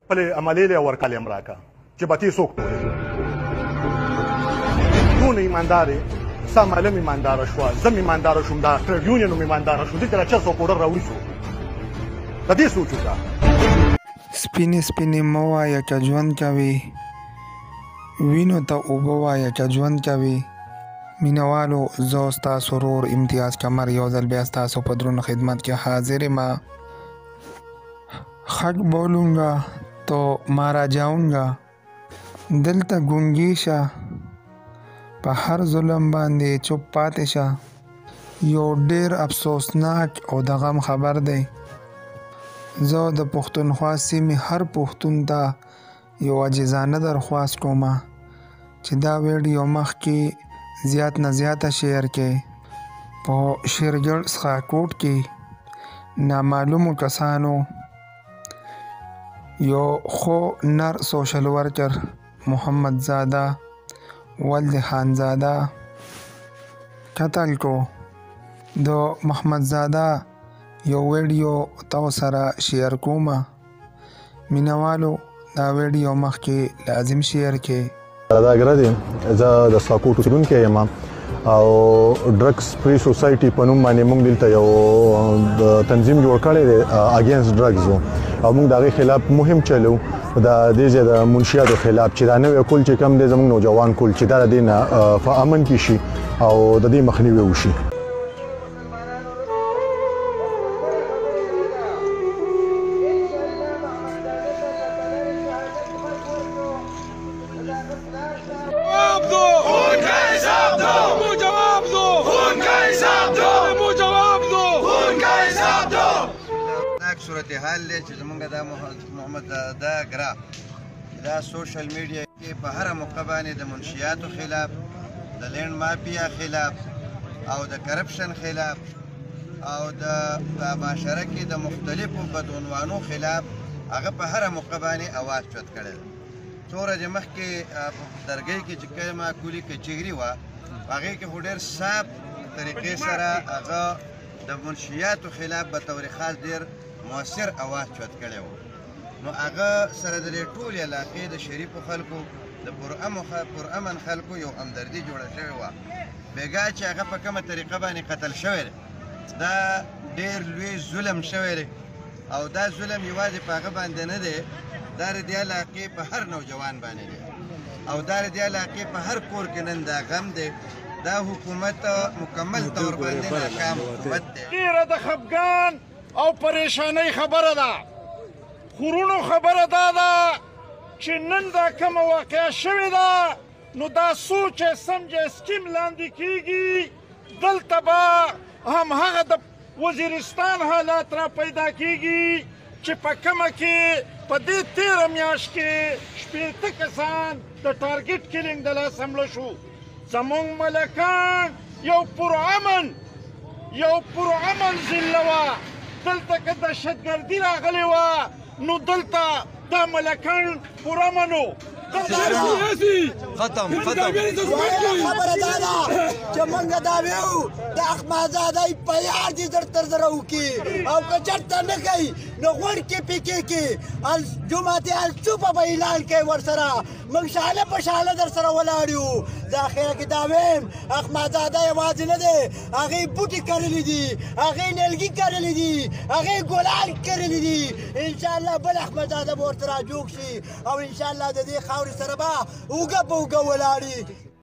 خپلې عملې له ورکالې هم راکه چې بتې څوک ټولې دونه ایماندارې ستا معلم ایمانداره شوه، زه هم ایمانداره شوم، دا ټریډ یونین هم ایمانداره شو، دلته را چرس او پوډر راوړي څوک؟ د دې سوچ وکړه. سپینې سپینې مه وایه که ژوند کوې، وینو ته اوبه وایه که ژوند کوې. مینوالو، زه ستاسو ورور امتیاز قمر یو ځل بیا ستاسو په دروند خدمت کې حاضر یم. حق بولونګا تو مارا جاونګا. دلته ګونګی شه، په هر ظلم باندې چوپ پاتې شه. یو ډیر افسوسناک او د غم خبر دی. زه د پښتونخوا سیمې هر پښتون ته یو عاجزانه درخواست کوم چې دا ویډیو مخکې زیات نه زیاته شیر کړئ. په شیرګړ سخاکوټ کې نامعلومو کسانو یو خو نر سوشل ورکر محمد زاده ولد خانزاده قتل کو. د محمد زاده یو ویډیو تاسو سره شیر کوم. مینوالو، دا ویډیو مخکې لازم شیر کړئ. دا ګره دی، زه د ساکوټ اوسېدونکی یم او ډرګز فری سوسایټي په نوم باندې موږ دلته یو تنظیم جوړ کړی دی اګینست ډرګز، او موږ د هغې خلاف مهم چلو، د دې ځای د منشیاتو خلاف چې دا نوی کول چې کوم دی زموږ نوجوان کول چې دا د دې نه په امن کې شي او د دې مخنیوی وشي. صورتحال دی چې زمونږ دا محمد زاده ګرا دا سوشل میډیا کې په هره موقع باندې د منشیاتو خلاف، د لینډ مافیا خلاف او د کرپشن خلاف او د معاشره کې د مختلفو بدعنوانو خلاف هغه په هره موقع باندې اواز چت کړی دی. څو ورځې مخکې په درګۍ کې چې کومه کلي کچهري وه، هغې کې خو ډېر صاف طریقې سره هغه د منشیاتو خلاف به طور خاص ډېر موثر اواز چت کړی و. نو هغه سره د دې ټولې علاقې د شریفو خلکو، د پرامن خلکو یو همدردي جوړه شوې وه. بېګا چې هغه په کومه طریقه باندې قتل شوی دی، دا ډېر لوی ظلم شوی دی، او دا ظلم یوازې په هغه باندې نه دی، دا د دې علاقې په هر نوجوان باندې دی، او دا د دې علاقې په هر کور کې نن دا غم دی. دا حکومت مکمل طور باندې ناکام حکومت دی. ډېره د خفګان او پریشانۍ خبره ده. خورونو، خبره دا ده چې نن دا کومه واقعه شوې ده، نو دا سوچ سمجه سکیم لاندې کیږي. دلته به هم هغه د وزیرستان حالات را پیدا کیږي چې په کومه کې په دې تېره میاشت کې 60 کسان د ټارګټ کلینګ د لاسه مړه شو. زمونږ ملکان یو پرامن ضلع وه. دلته که دهشتګردي راغلې وه نو دلته دا ملکان پرامن و. ختم ختم. خبره دا ده چې موږ دا ویو د احمدزاده په یار دې زر تر زره وکړي، او که چېرته نه کوي نو غوړ کې پیکې کې جمعه الچوپه به اعلان کوي ورسره. موږ شاله په شاله در سره ولاړ یو. د اخره کې دا ویم احمدزاده یوازې نه دی، هغې بوټي کرلي دي، هغې نیلګي کرلي دي، هغې ګلان کرلي دي. انشاءالله بل احمدزاده به ورته راجوړ شي، او انشاءالله د دې خاورې سره به اوږه په اوږه ولاړي.